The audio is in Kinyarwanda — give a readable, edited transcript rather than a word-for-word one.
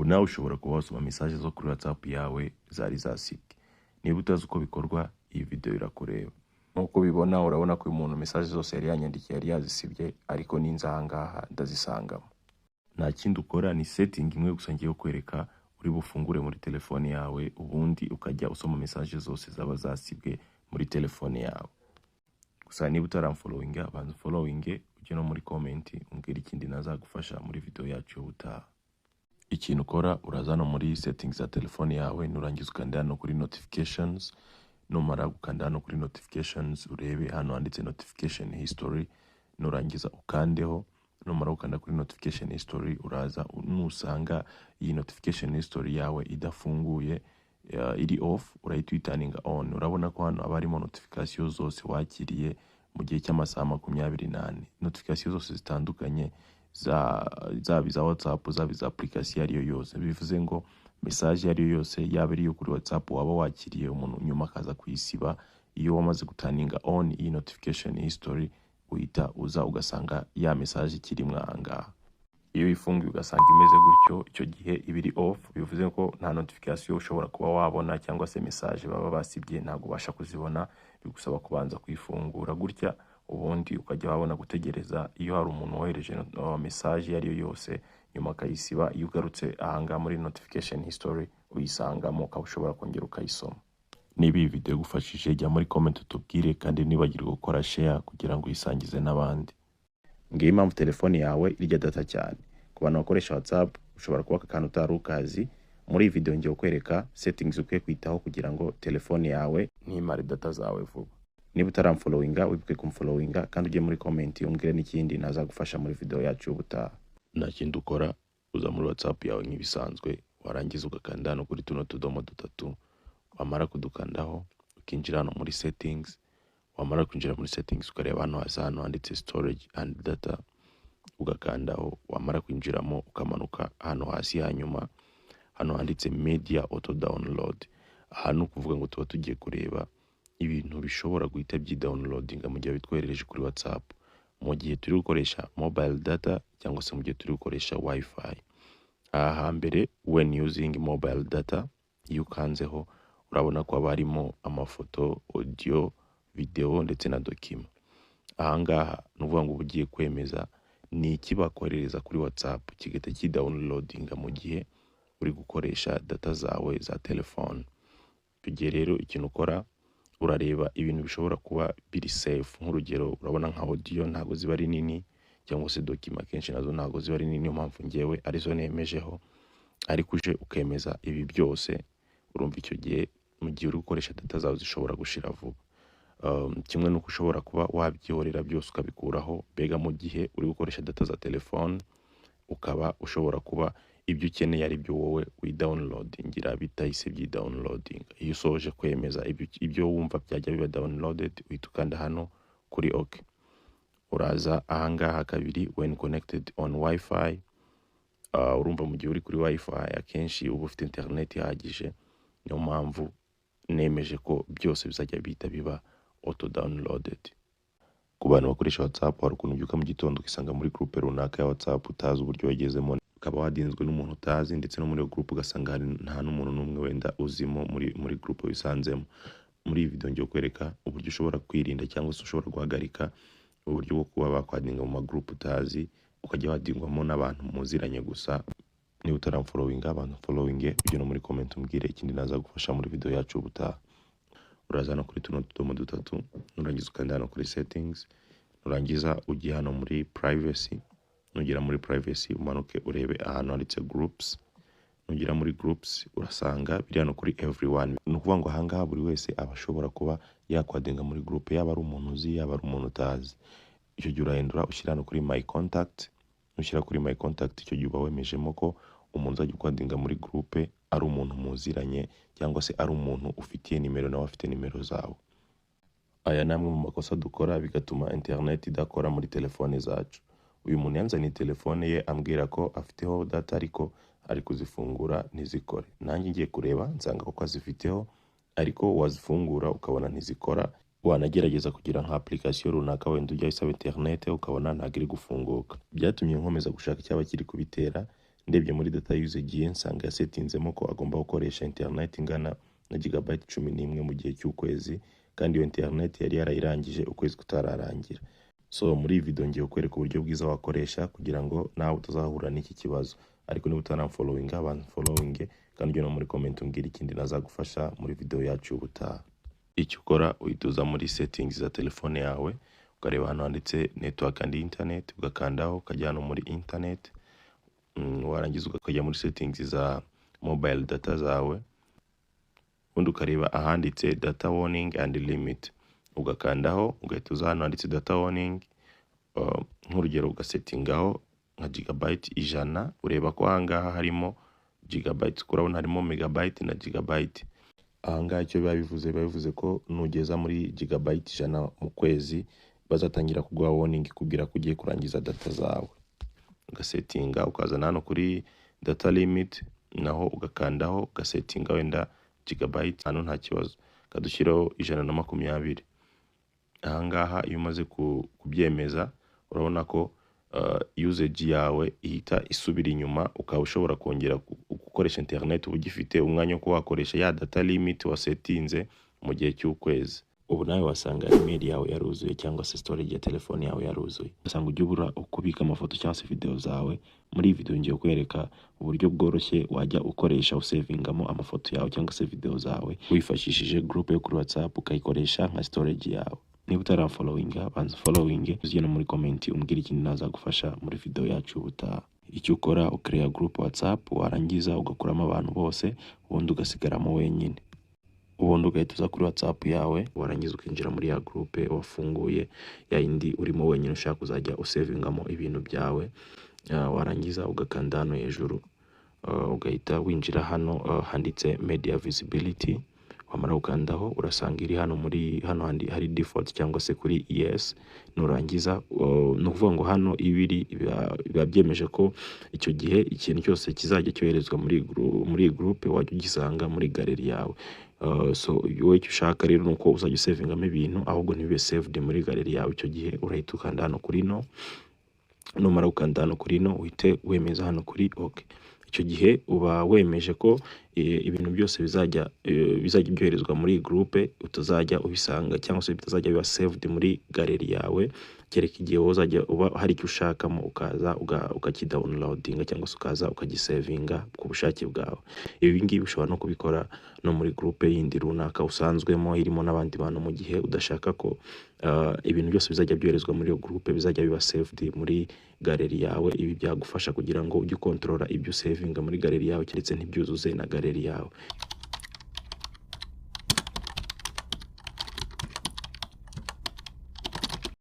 Nawe ushobora kuba wasoma message zo kuri WhatsApp yawe zari zasibwe. Niba utazi uko bikorwa, iyi video irakureba. Nk'uko ubibona, urabona ko uyu muntu message zose yari yanyandikiye yari yazisibye, ariko ninza aha ngaha ndazisangamo. Nta kindi ukora, ni setting imwe gusa ngiye kukwereka uri bufungure muri telefone yawe, ubundi ukajya usoma message zose zaba zasibwe muri telefone yawe. Gusa niba utaramfollowinga, banza ufollowinge, ujye no muri comment umbwire ikindi nazagufasha muri video yacu y'ubutaha. Ikintu ukora, uraza hano muri settings za telefone yawe, nurangiza ukanda hano kuri notifications. Numara gukanda hano kuri notifications, urebe hano handitse notification history, nurangiza ukandeho. Numara gukanda kuri notification history, uraza nusanga iyi notification history yawe idafunguye, iri off, urahita uyiturninga on. Urabona ko hano haba harimo notification zose wakiriye mu gihe cy'amasaha 24, notification zose zitandukanye, zaba iza WhatsApp, zaba iza application iyo ariyo yose. Bivuze ngo message iyo ariyo yose, yaba ari iyo kuri WhatsApp waba wakiriye umuntu nyuma akaza kuyisiba, iyo wamaze guturninga on iyi notification history, uhita uza ugasanga ya message ikirimo aha ngaha. Iyo uyifunguye ugasanga imeze gutyo, icyo gihe iba iri off, bivuze ko nta notification ushobora kuba wabona cyangwa se message baba basibye ntabwo ubasha kuzibona. Bigusaba kubanza kuyifungura gutya, ubundi ukajya wabona gutegereza. Iyo hari umuntu wohereje message iyo ariyo yose nyuma akayisiba, iyo ugarutse ahangaha muri notification history uyisangamo, ukaba ushobora kongera ukayisoma. Niba iyi video igufashije, jya muri comment utubwire, kandi ntiwibagirwe gukora share kugira ngo uyisangize n'abandi. Ngiyo impamvu telefone yawe irya data cyane. Ku bantu bakoresha WhatsApp, ushobora kuba aka kantu utari ukazi. Muri iyi video ngiye kukwereka settings ukwiye kwitaho kugira ngo telefone yawe ntimare data zawe vuba. Niba utaramfollowinga, wibuke kumfollowinga, kandi ujye muri comment umbwire n'ikindi nazagufasha muri video yacu y'ubutaha. Nta kindi ukora, uza muri WhatsApp yawe nk'ibisanzwe, warangiza ugakanda hano kuri tuno tudomo dutatu. Wamara kudukandaho, ukinjira hano muri settings. Wamara kwinjira muri settings, ukareba hano hasi, hano handitse storage and data, ugakandaho. Wamara kwinjiramo, ukamanuka hano hasi, hanyuma hano handitse media auto download. Aha ni ukuvuga ngo tuba tugiye kureba ibintu bishobora guhita byidownloadinga mu gihe bitwoherereje kuri WhatsApp, mu gihe turi gukoresha mobile data cyangwa se mu gihe turi gukoresha WiFi. Aha hambere, when using mobile data, iyo ukanzeho urabona ko haba harimo amafoto, audio, video ndetse na document. Aha ngaha ni ukuvuga ngo uba ugiye kwemeza ni iki bakoherereza kuri WhatsApp kigahita kidownloadinga mu gihe uri gukoresha data zawe za telefone. Icyo gihe rero ikintu ukora, urareba ibintu bishobora kuba biri safe. Nk'urugero, urabona nka audio ntabwo ziba ari nini, cyangwa se document akenshi nazo ntabwo ziba ari nini. Niyo mpamvu ngewe arizo nemejeho. Ariko uje ukemeza ibi byose, urumva icyo gihe mu gihe uri gukoresha data zawe zishobora gushira vuba. Kimwe n'uko ushobora kuba wabyihorera byose ukabikuraho, mbega mu gihe uri gukoresha data za telefone, ukaba ushobora kuba ibyo ukeneye ari byo wowe widownloadingira bitahise byidownloadinga. Iyo usoje kwemeza ibyo wumva byajya biba downloaded, uhita ukanda hano kuri OK. Uraza ahangaha kabiri, when connected on WiFi. Urumva mu gihe uri kuri WiFi akenshi uba ufite internet ihagije, niyo mpamvu nemeje ko byose bizajya bihita biba auto downloaded. Ku bantu bakoresha WhatsApp, hari ukuntu ubyuka mu gitondo ukisanga muri groupe runaka ya WhatsApp utazi uburyo wagezemo, ukaba wadinzwe n'umuntu utazi, ndetse no muri iyo groupe ugasanga hari nta n'umuntu n'umwe wenda uzimo muri groupe wisanzemo. Muri iyi video ngiye kukwereka uburyo ushobora kwirinda cyangwa se ushobora guhagarika uburyo bwo kuba bakwadinga mu magroupe utazi, ukajya wadingwamo n'abantu muziranye gusa. Niba utaramfollowinga, abantu following, ujye no muri comment umbwire ikindi nazagufasha muri video yacu ubutaha. Uraza hano kuri tuno tudomo dutatu, nurangiza ukanda hano kuri settings, nurangiza ujye hano muri privacy. Nugera muri privacy, umanuke urebe ahantu handitse groups. Nugera muri groups, urasanga biri hano kuri everyone. Ni ukuvuga ngo ahangaha buri wese aba ashobora kuba yakwadinga muri group, yaba ari umuntu uzi, yaba ari umuntu utazi. Icyo gihe urahindura ushyira hano kuri my contact. Nushyira kuri my contact, icyo gihe uba wemejemo ko umuntu uzajya ukwadinga muri groupe ari umuntu muziranye, cyangwa se ari umuntu ufitiye nimero, nawe afite nimero zawe. Aya ni amwe mu makosa dukora bigatuma internet idakora muri telefone zacu. Uyu muntu yanzaniye telefone ye ambwira ko afiteho data, ariko ari kuzifungura ntizikore. Nanjye ngiye kureba nsanga koko azifiteho, ariko wazifungura ukabona ntizikora, wanagerageza kugira nka application runaka wenda ujya isaba internet, ukabona ntabwo iri gufunguka. Byatumye nkomeza gushaka icyaba kiri kubitera. Ndebye muri data usage ye, nsanga yasetinzemo ko agomba gukoresha internet ingana na gigabyte 11 mu gihe cy'ukwezi, kandi iyo internet yari yarayirangije ukwezi kutararangira. So muri iyi video ngiye kukwereka uburyo bwiza wakoresha kugira ngo nawe utazahura n'iki kibazo. Ariko niba utaramfollowinga, banfollowinge, kandi ujye no muri comment umbwire ikindi nazagufasha muri video yacu y'ubutaha. Icyo ukora, uhita uza muri settings za telefone yawe, ukareba ahantu handitse "network and internet", ugakandaho, ukajya hano muri internet. Warangiza ukajya muri settings za mobile data zawe, ubundi ukareba ahanditse "data warning and limit", ugakandaho, ugahita uza hano handitse data warning. Nk'urugero ugasetingaho nka gigabyte 100. Ureba ko ahangaha harimo gigabyte, kuko urabona harimo megabyte na gigabyte. Ahangaha icyo biba bivuze ko nugeza muri gigabyte 100 mu kwezi, bazatangira kuguha warning ikubwira ko ugiye kurangiza data zawe. Ugasetinga, ukazana hano kuri data limit, naho ugakandaho, ugasetinga wenda gigabyte hano, nta kibazo, ukadushyiraho 120. Ahangaha iyo umaze kubyemeza, urabona ko usage yawe ihita isubira inyuma, ukaba ushobora kongera gukoresha internet, uba ugifite umwanya wo kuba wakoresha ya data limit wasetinze mu gihe cy'ukwezi. Ubu nawe wasanga email yawe yaruzuye, cyangwa se storage ya telefone yawe yaruzuye, ugasanga ujya ubura uko ubika amafoto cyangwa se video zawe. Muri iyi video ngiye kwereka uburyo bworoshye wajya ukoresha usevingamo amafoto yawe cyangwa se video zawe, wifashishije group yo kuri WhatsApp, ukayikoresha nka storage yawe. Niba utaramfollowinga, banza following, ujye no muri comment umbwire ikindi nazagufasha muri video yacu y'ubutaha. Icyo ukora, ukereya group WhatsApp, warangiza ugakuramo abantu bose, ubundi ugasigaramo wenyine, ubundi ugahita uza kuri WhatsApp yawe, warangiza ukinjira muri ya groupe wafunguye, ya yindi urimo wenyine ushaka kuzajya usevingamo ibintu byawe. Warangiza ugakanda hano hejuru, ugahita winjira hano handitse "media visibility". Wamara gukandaho, urasanga iri hano muri hano handi hari default cyangwa se kuri yes. Nurangiza, ni ukuvuga ngo hano ibiri biba byemeje ko icyo gihe ikintu cyose kizajya cyoherezwa muri iyi groupe wajya ugisanga muri gallery yawe. So wowe icyo ushaka rero ni uko uzajya usevingamo ibintu, ahubwo ntibibe saved muri gallery yawe. Icyo gihe urahita ukanda hano kuri no. Numara gukanda hano kuri no, uhite wemeza hano kuri ok. Icyo gihe uba wemeje ko ibintu byose bizajya byoherezwa muri iyi groupe utazajya ubisanga, cyangwa se bitazajya biba saved muri gallery yawe, kereka igihe wowe uzajya uba hari icyo ushakamo, ukaza ukakidownloadinga cyangwa se ukaza ukagisevinga ku bushake bwawe. Ibi ngibi ushobora no kubikora no muri groupe yindi runaka usanzwemo, irimo n'abandi bantu, mu gihe udashaka ko ibintu byose bizajya byoherezwa muri iyo groupe bizajya biba saved muri gallery yawe. Ibi byagufasha kugira ngo ujye ukontorora ibyo usevinga muri gallery yawe, ndetse ntibyuzuze na gallery yawe.